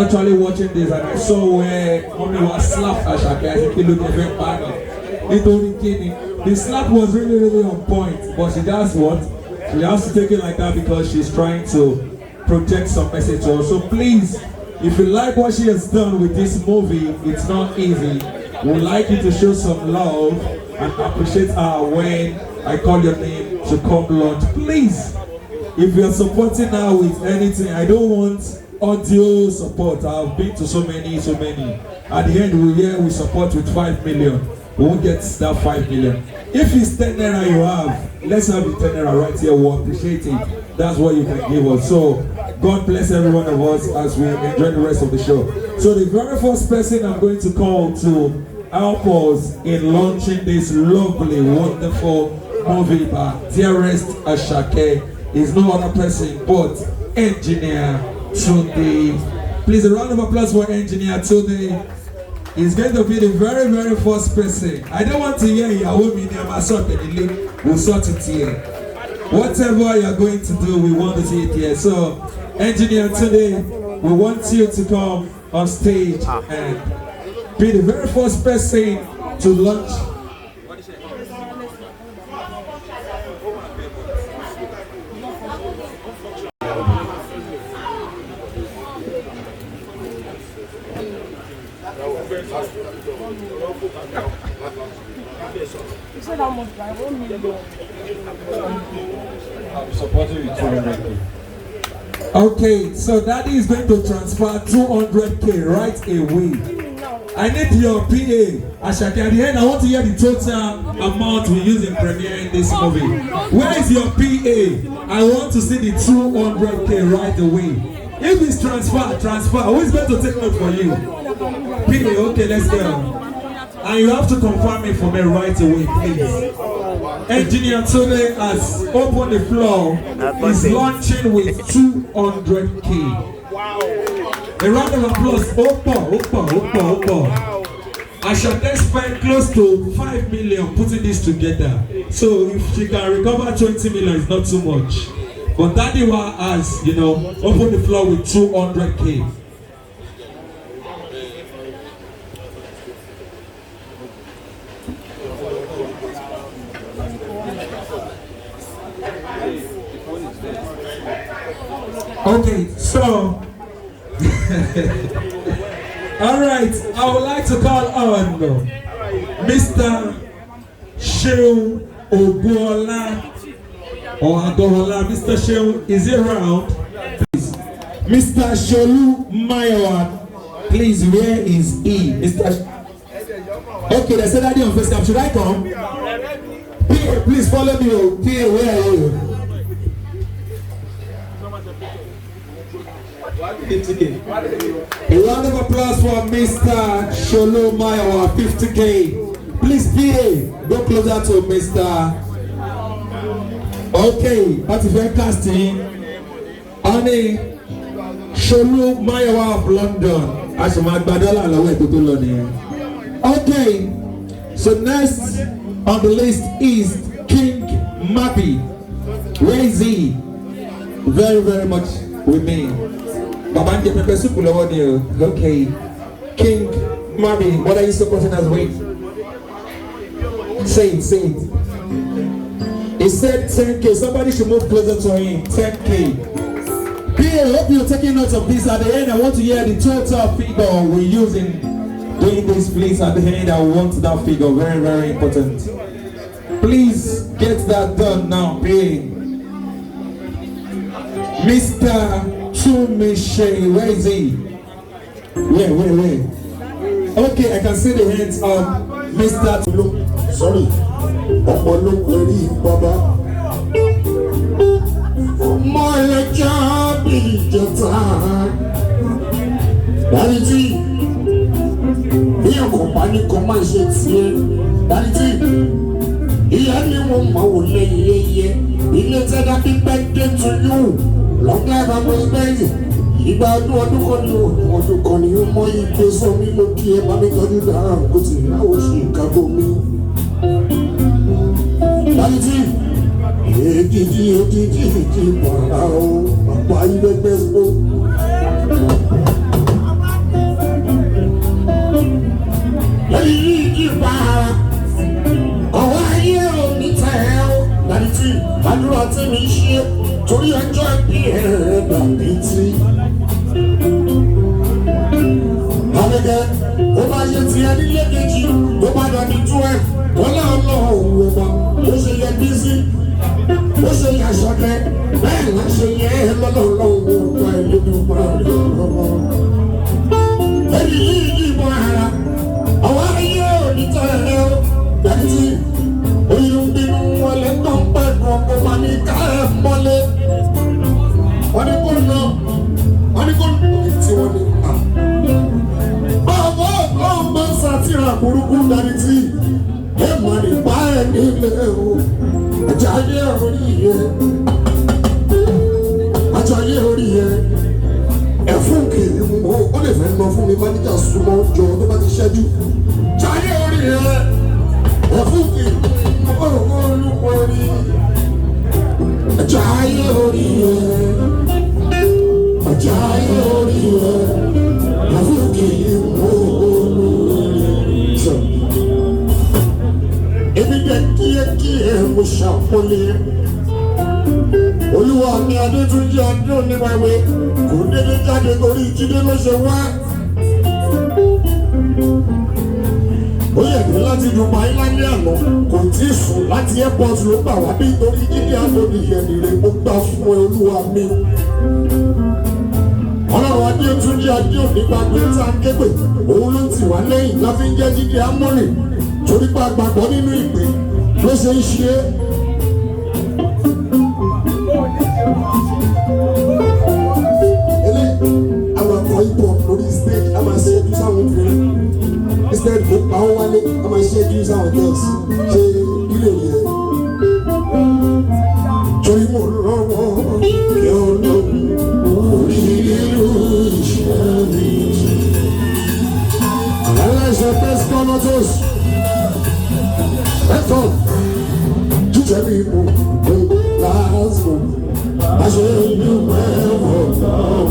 Actually watching this and I saw where mommy was slapped Asake. I think he looked very bad. The slap was really on point, but she does what? She has to take it like that because she's trying to project some message to us. So please, if you like what she has done with this movie, it's not easy. We'd like you to show some love and appreciate her when I call your name to come launch. Please, if you're supporting her with anything, I don't want audio support. I've been to so many. At the end, we support with 5 million. We won't get that 5 million. If it's 10 naira you have, let's have the 10 naira right here. We'll appreciate it. That's what you can give us. So, God bless every one of us as we enjoy the rest of the show. So, the very first person I'm going to call to help us in launching this lovely, wonderful movie by Dearest Asake is no other person but Engineer Tunde. Please, a round of applause for Engineer Tunde. He's going to be the very first person. I don't want to hear Yahoo Media, my son, we'll sort it here. Whatever you're going to do, we want to see it here. So, Engineer Tunde, we want you to come on stage and be the very first person to launch. You said how much by 1 million. I'm supporting you 200K. Okay, so Daddy is going to transfer 200K right away. I need your PA. Asake, at the end, I want to hear the total amount we use in premiering this movie. Where is your PA? I want to see the 200K right away. If it's transfer, who is going to take note for you? PA, okay, let's go. And you have to confirm it for me right away, please. Engineer Tunde has opened the floor. He's launching with 200K. Wow. A round of applause. Opa. Asake spent close to 5 million putting this together. So if she can recover 20 million, it's not too much. But Dadiwa has, opened the floor with 200K. Okay, so all right, I would like to call on Mr. Shehu Oguola or Adohola. Mr. Shehu, is he around? Please. Mr. Sholu Mayowa, please, where is he? Okay, they said that on first cap. Should I come? PA, please follow me. PA, where are you? 50K. A round of applause for Mr. Sholu Mayowa, 50K. Please, PA, go closer to Mr. Okay, but if you're casting, honey, Sholu Mayowa of London. Okay, so next on the list is King Mappy. Where is he? Very much with me. Okay, King Mappy, what are you supporting us with? Say it. He said 10K. Somebody should move closer to him. 10K. I hope you're taking notes of this. At the end, I want to hear the total figure we're using doing this. Please, at the end, I want that figure. Very important. Please get that done now. Pay. Mr. Chumishe, where is he? Where? Okay, I can see the hands of Mr. Sorry. Baba. Mọ̀lẹ́jà bí ìjẹta. Dáríjì, bí ọkọ̀ bá ní kan máa ṣe tiẹ̀. Dáríjì, ìyá ni wọ́n máa wò lẹ́yẹyẹ. Ilé tẹ́lá pípẹ́ dé to you. Long life and prosperity. Ìgbà ọdún kan ni ó mọ ìgbé sọ mí lókè ẹ̀ bá mi tọ́jú dáhà kó sì náwó ṣe ìkágbó mi. Dáríjì. Èkìtì para o, bàbá ilé gbẹ́sọ̀. àṣẹkẹ ó bá ṣe tiẹ̀ nílé kejì tó bá dàbí 12 wọn náà lọ òun ọba ó ṣe yẹ bísí ó ṣe yẹ àṣẹkẹ bẹ́ẹ̀ náà ṣe yẹ lọ́lọ́lọ́wọ́ ọba ìlédùnmọ́ rẹ̀ lọ́wọ́. ẹni yìí yìnbọn ara àwọn ayé òní tọrẹ rẹ ó dàbí tí oyún bínú wọlé tó ń pẹ́ gan kó máa ní ká ẹ̀ mọ́lé wọ́n ní kó nà wọ́n ní kó nà tí wọ́n ní à. bàbá ọ̀gbọ́n máa ń sàtìrà burúkú dání tí ẹ mọ̀ nípa ẹ̀ nílé o Àjàyí orí yẹ Àjàyí orí yẹ ẹ̀fún kìí mọ́ ó lè fẹ́ lọ fún mi máníjà súnmọ́ jọ tó bá ti ṣẹ́jú Àjàyí orí yẹ ẹ̀fún kìí mọ́ olùkọ́ rí Àjàyí orí yẹ Àjàyí orí yẹ ẹ̀fún kìí mọ́ olùkọ́ rí. Ebi jẹ kíákíá mo ṣàpọ́nlé. Olúwa mi Adétúnjí Adé oníwàwé kò dédé jáde torí Jídé ló ṣe wá. Ó yẹ kí láti Dubai lálẹ́ àná kò tí ì sùn láti airport ló gbà wá bí torí Jídé Adéoníyẹnì rẹ̀ mo gbà fún ẹ Olúwa mi. Ọlọ́run Adétúnjí Adé onígbàgbé tá a képe òun ló ti wá lẹ́yìn láfi ń jẹ́ Jídé Amọ́rìn torí pé àgbàgbọ́ nínú ìpè ló ṣe ń ṣe é. Eléyìí àwọn akọ ipò lórí stage a máa ṣe ẹjú sáwọn obìnrin instead kó pa wọn wálé a máa ṣe ẹjú sáwọn girls ṣe ilé yẹn. Torí mo lọ́wọ́ kí ọ lọ́wọ́ orí ìlú ìṣẹ́ mi. Aláìsàn test conatus. Let's go. Jíjẹ mi mú pé lásìkò àṣẹ ìlú mẹ́wọ̀n náà.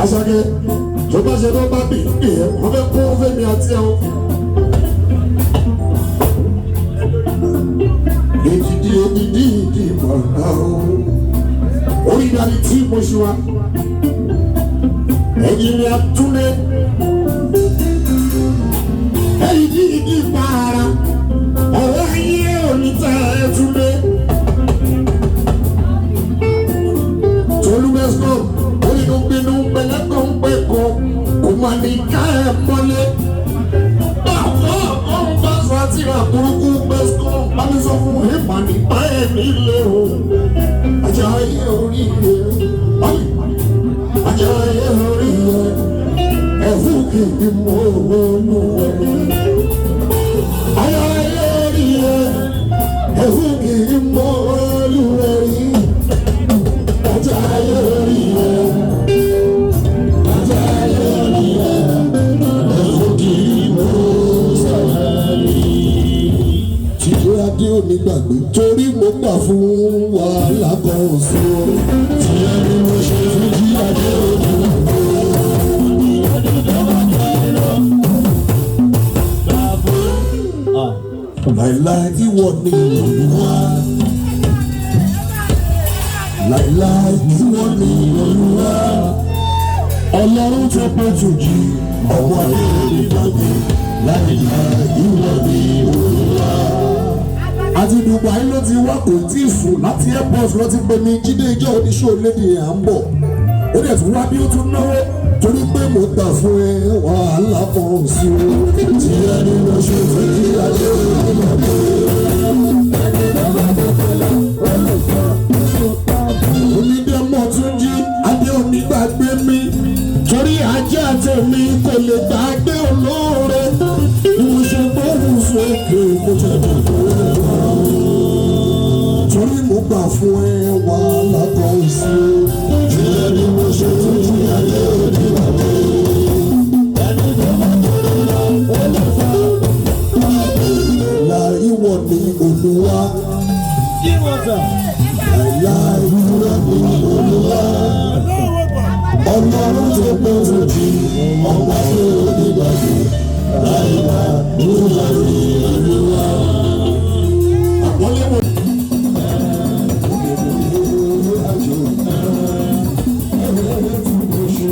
Àṣàkẹ́ tó bá ṣe tó bá bì í ẹ̀ wọ́n fẹ́ kó fẹ́mi àti ẹ̀ o. Èdìdì ìmọ̀lá o. Orí ìdarí tí mo ṣe wa. Ẹ̀yin ni a túnlé. Èdìdì para. Ọ̀rọ̀ ayé òní tẹ́ ẹ túnlé. Tolúmẹ́sọ̀ olùdókòwò pẹ̀lẹ́kọ̀ ń pẹ́ kọ́ kò máa ní ká ẹ̀ mọ́lé. Báwo ọ̀hún bá sọ àti àbúrúkú pẹ́sọ̀ bá mi sọ fún ẹ̀ máa ní bá ẹ̀ nílé o. Àjàyí orí rẹ̀ Àjàyí orí rẹ̀ ẹ̀fún kì í mọ olú rẹ̀. Àjàyí orí rẹ̀ ẹ̀fún kì í mọ olú rẹ̀ rí. Àjàyí orí rẹ̀ Àjàyí orí rẹ̀ ẹ̀fún kì í mọ olú rẹ̀ rí. Jídé Adé òní gbàgbé torí mo gbà fún wàhálà kan sí o. Tí ẹni mo ṣe fi Jí Adé òní gbàgbé. Láìláì ìwọ ni Olúwa. Láìláì ìwọ ni Olúwa. Ọlọ́run tó pé jùjì ọmọ ayé onígbàgbé. Láìláì ìwọ ni Olúwa. Àti Dubai ló ti wá kò tí ì sùn láti airport ló ti pè mí Jídé ìjọ oníṣòwò lédè à ń bọ̀. Ó dẹ̀ tún wá bí ó tún náwó torí pé mo gbà fún ẹ wàhálà kan sí o. Tí ẹni mo ṣe fẹ́ kí Adé òní gbàgbé. Onídẹ́mọ̀ tún jí Adé òní gbàgbé mi torí ajé àtẹ̀mí kò lè gbàgbé olóore. Ìwòsàn gbóhùn sókè mo jẹ́ bàbá torí mo gbà fún ẹ wàhálà kan sí o. Tí ẹni mo ṣe fẹ́ kí Adé òní gbàgbé. Ìwọ ni Olúwa. Láìláì ìwọ ni Olúwa. Ọlọ́run tó pé jùjì ọmọ ayé onígbàgbé. Láìláì ìwọ ni Olúwa. Àpọ́nlé wo. Àjò ẹ̀rọ tí mo ṣe.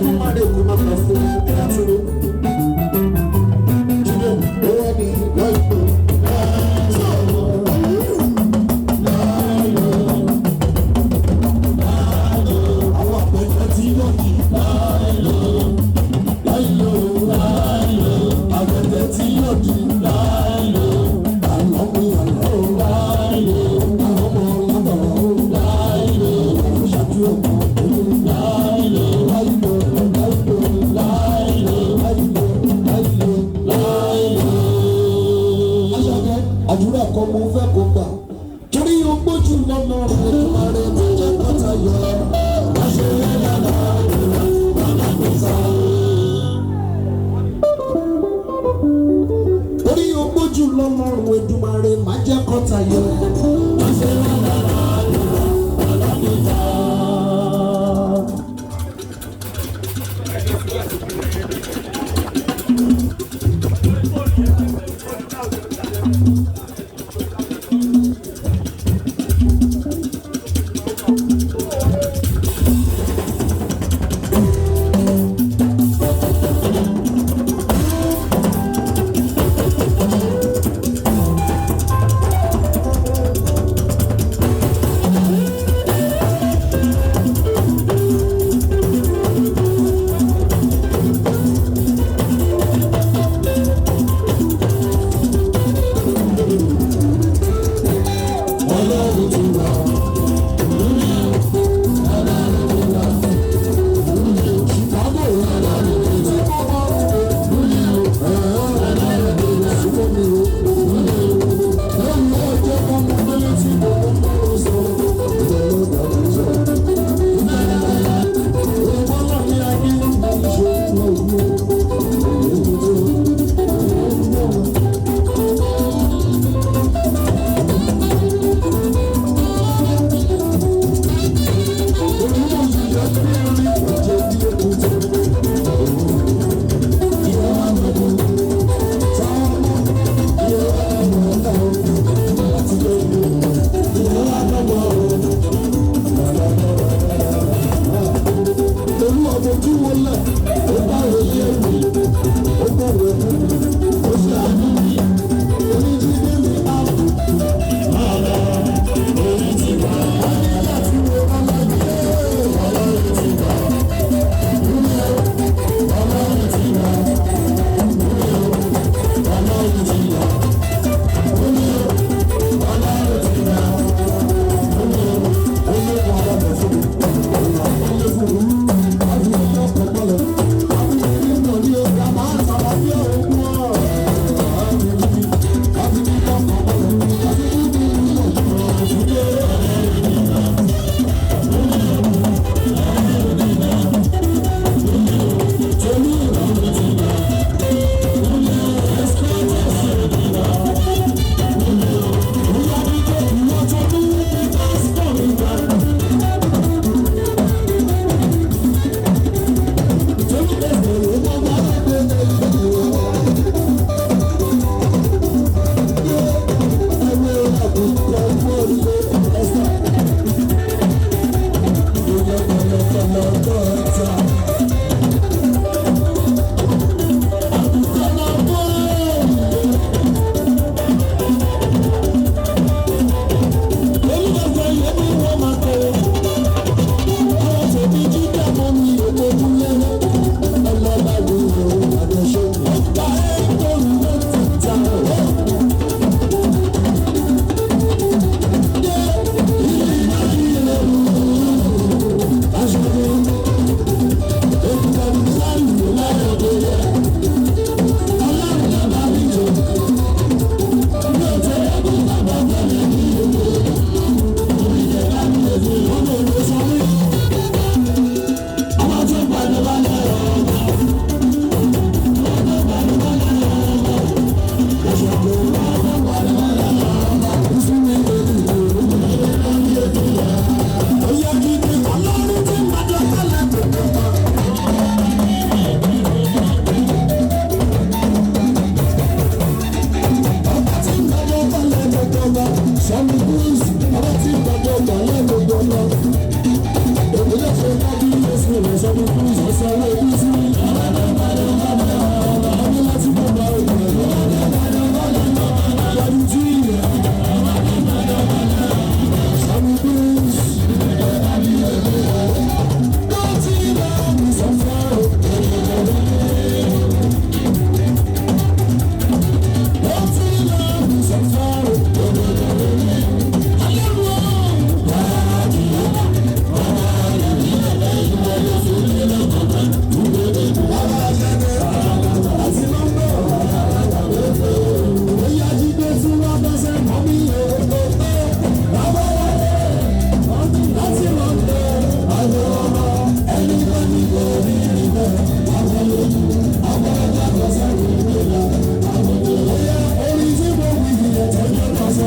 tó máa lè kó máa lọ fún ẹ̀yà tó lé. Jíde owó ni láìpẹ́. Àwọn àpẹẹrẹ tí yóò di láìlò. Àpẹẹrẹ tí yóò di láìlò. Àlọ́ mi àlọ́ láìlò. Àwọn ọmọ ọlọ́dọ̀ láìlò. Ṣáájú ọmọ òun láìlò. Aṣọ́kẹ́ àdúrà kan mo fẹ́ kó gbà torí o gbójú lọ́nà rẹ̀ tó máa rẹ̀ tó jẹ́ kọ́tà yọ. Aṣọ rẹ̀ dáná àdúrà bàbá mi sá. Torí o gbójú lọ́nà rẹ̀ tó máa rẹ̀ máa jẹ́ kọ́tà yọ. Aṣọ rẹ̀ dáná àdúrà bàbá mi sá.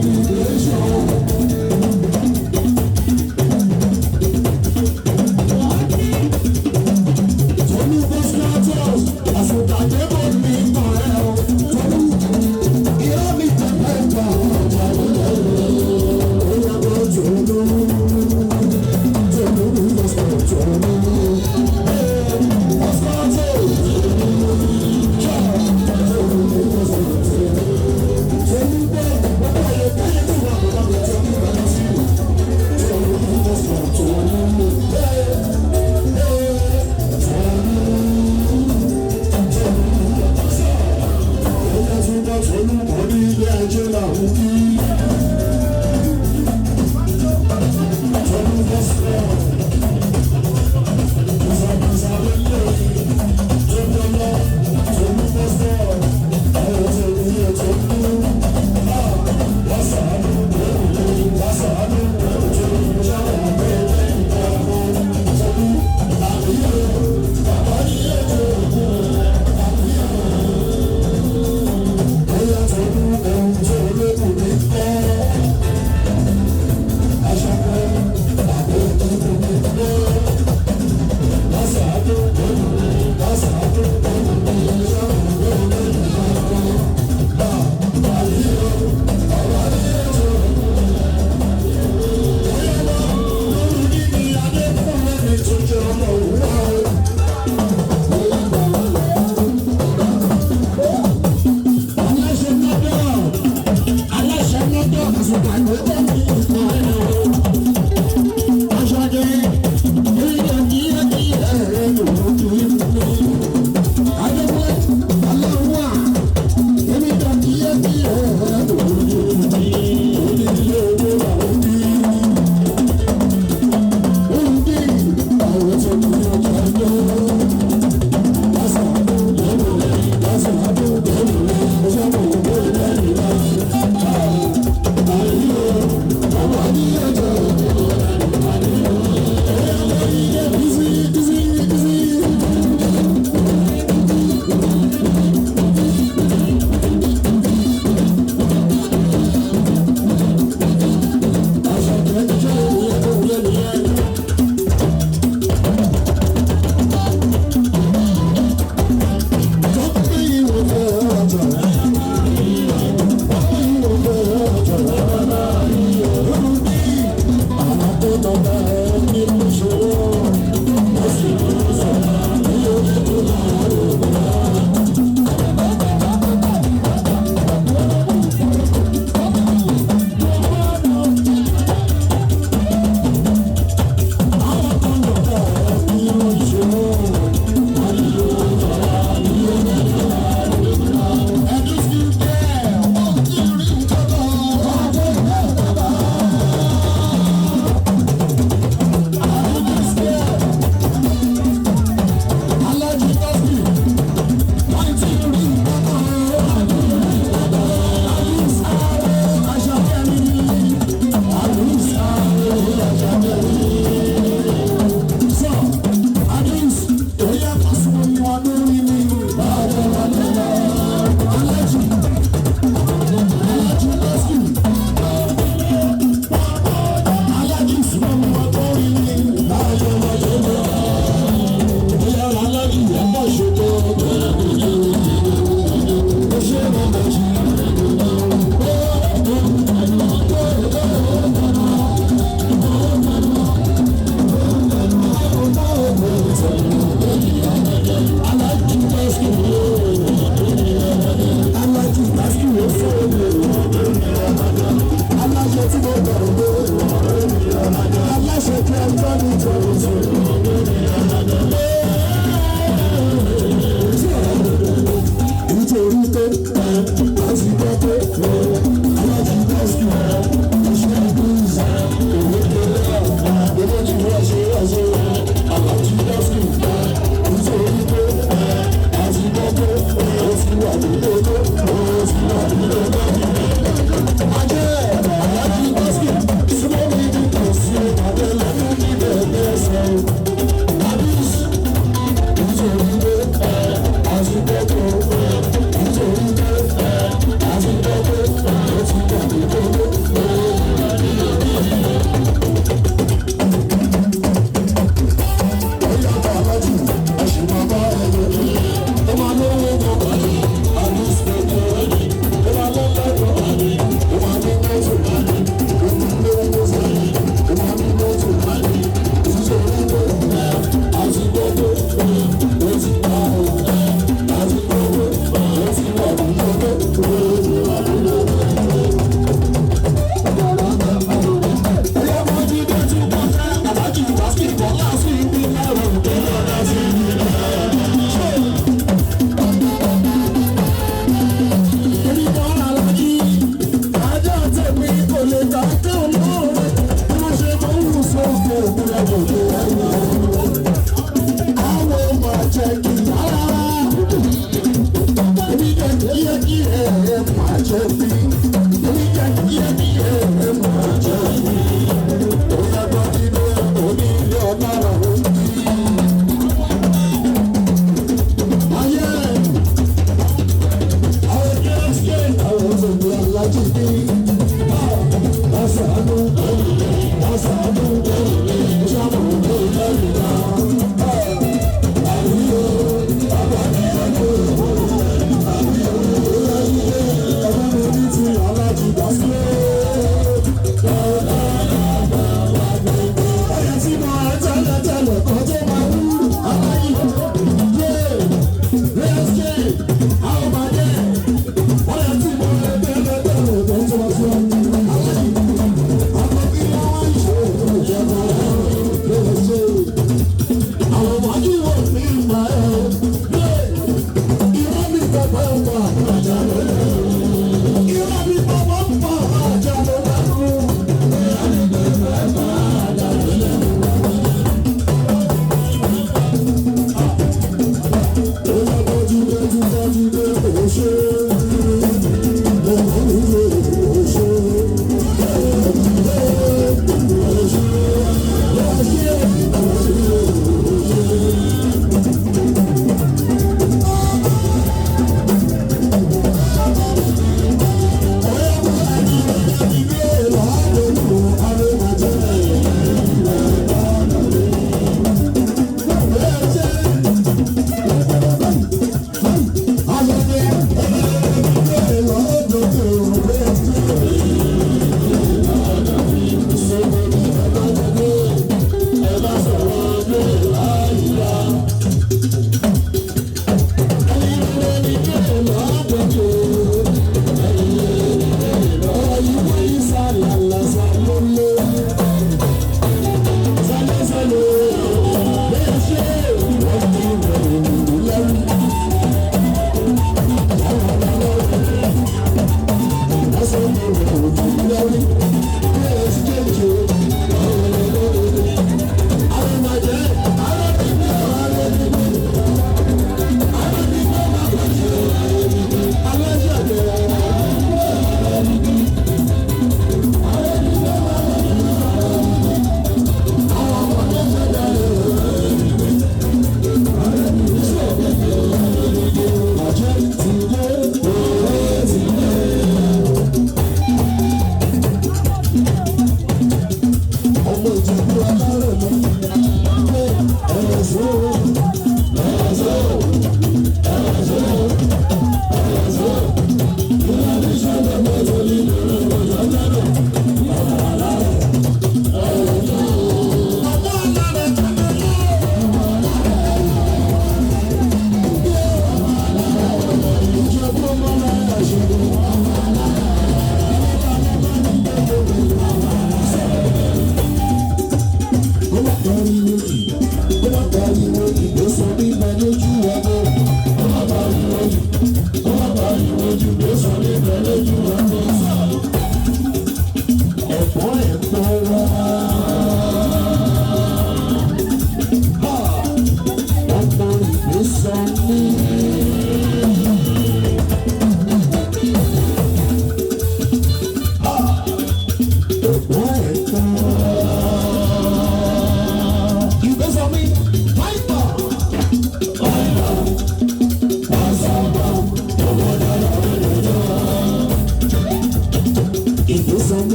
Thank you.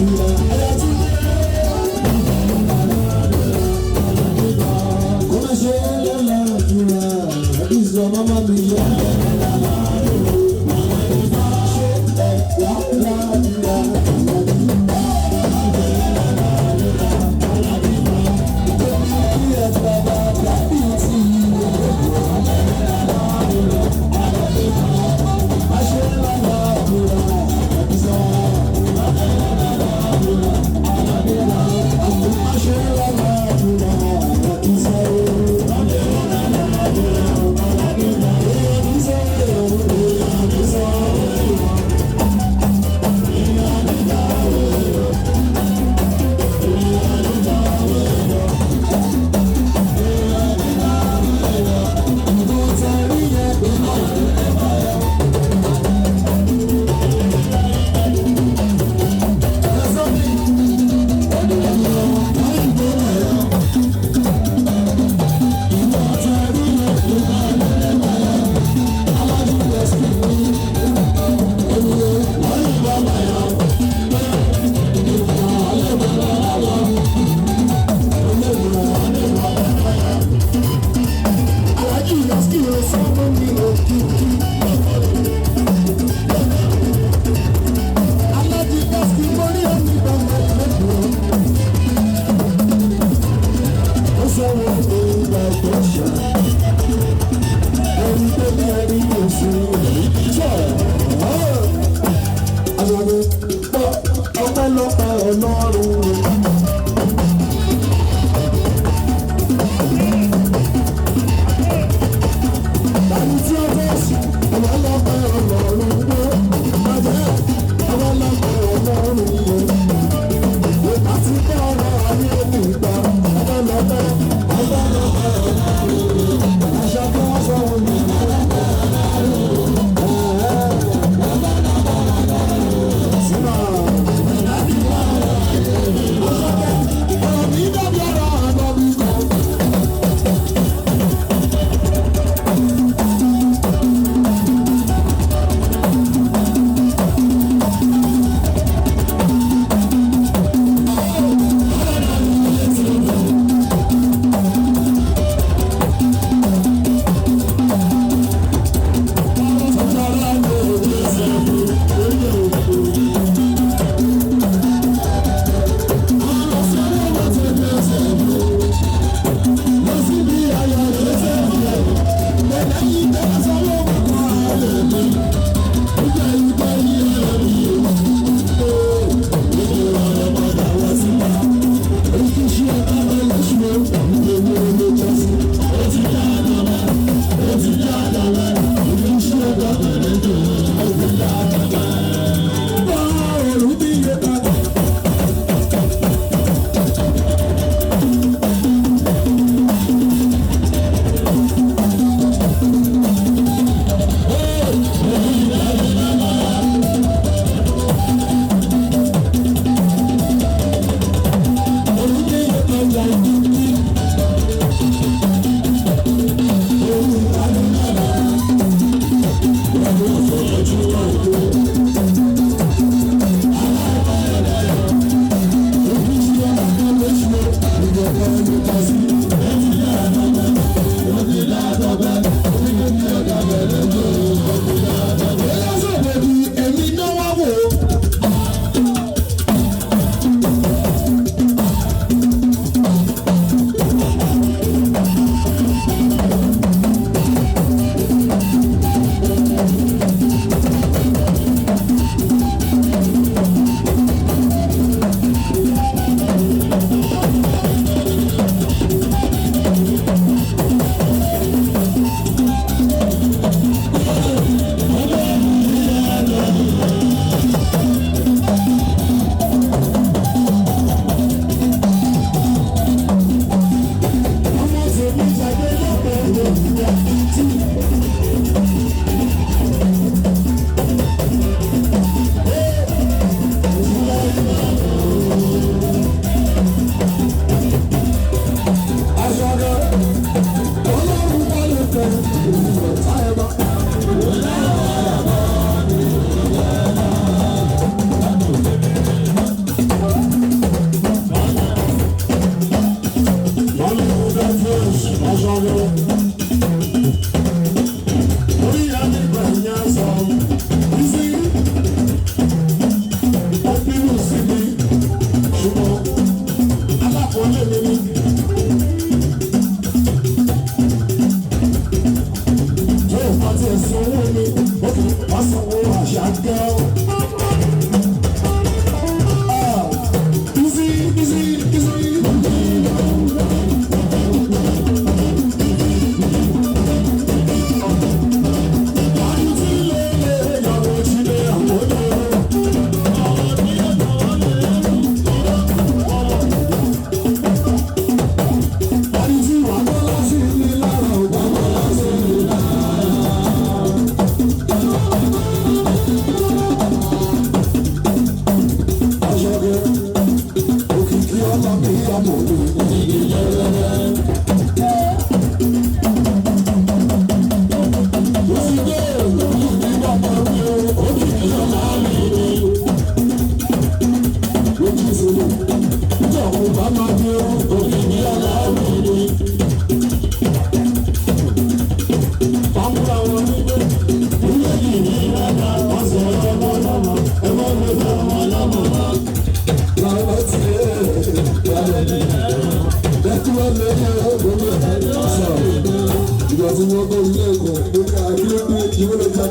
Thank you.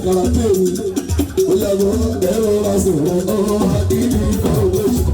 karate mi. Ó yàgò ẹ̀rọ lásìkò ọ̀hún àdìrí kan lóṣù.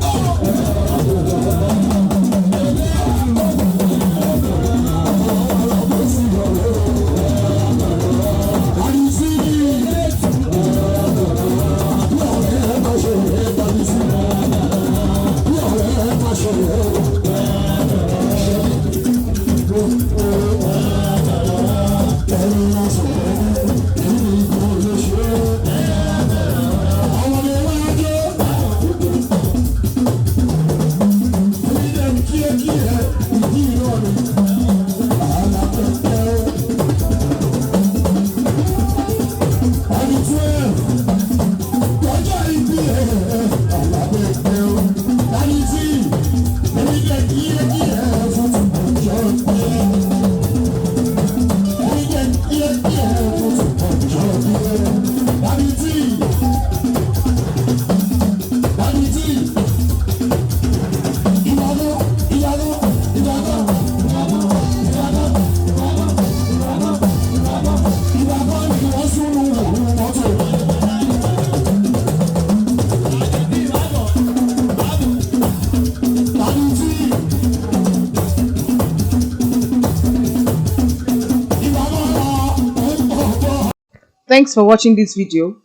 Thanks for watching this video.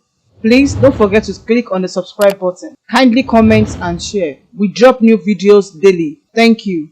Please don't forget to click on the subscribe button. Kindly comment and share. We drop new videos daily. Thank you.